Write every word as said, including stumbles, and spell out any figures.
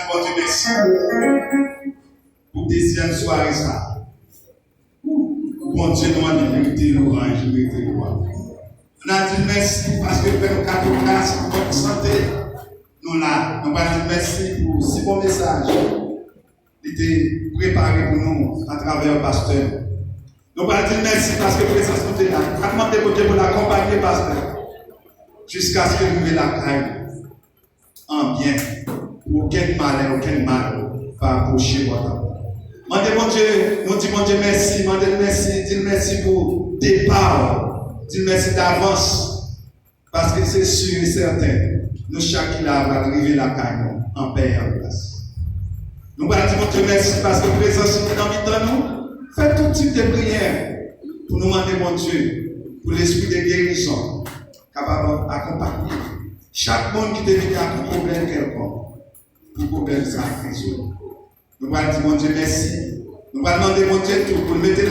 Bondye mèsi pou dezyèm sware sa. Bondye nou an li merite lwanj, li merite glwa. Nou di l mèsi paske l fè nou kado gras pou bòn sante. Nou la, nou pral di l mèsi pou si bon mesaj li te prepare pou nou atravè pastè. Nou pral di l mèsi paske prezans nou te la. Nou pral mande Bondye pou l akonpanye pastè jiskaske l rive lakay li an byen, pou okenn malè, okenn mal pa apwoche pòt la. Mande Bondye, nou di Bondye mèsi, mande l mèsi, di l mèsi pou depa w, di l mèsi davans, paske se si e sèten, nou chak ki la a pral rive lakay nou anpè e an gras. Nou pral di Bondye mèsi paske prezans li nan mitan nou. Fè tout tip de priyè pou nou mande Bondye pou lespri de gerizon kapab akonpanye chak moun ki te vini ak yon pwoblèm kèlkonk, pou pwoblèm sa a rezoud. Nou pral di Bondye mèsi. Nou pral mande Bondye tou pou l mete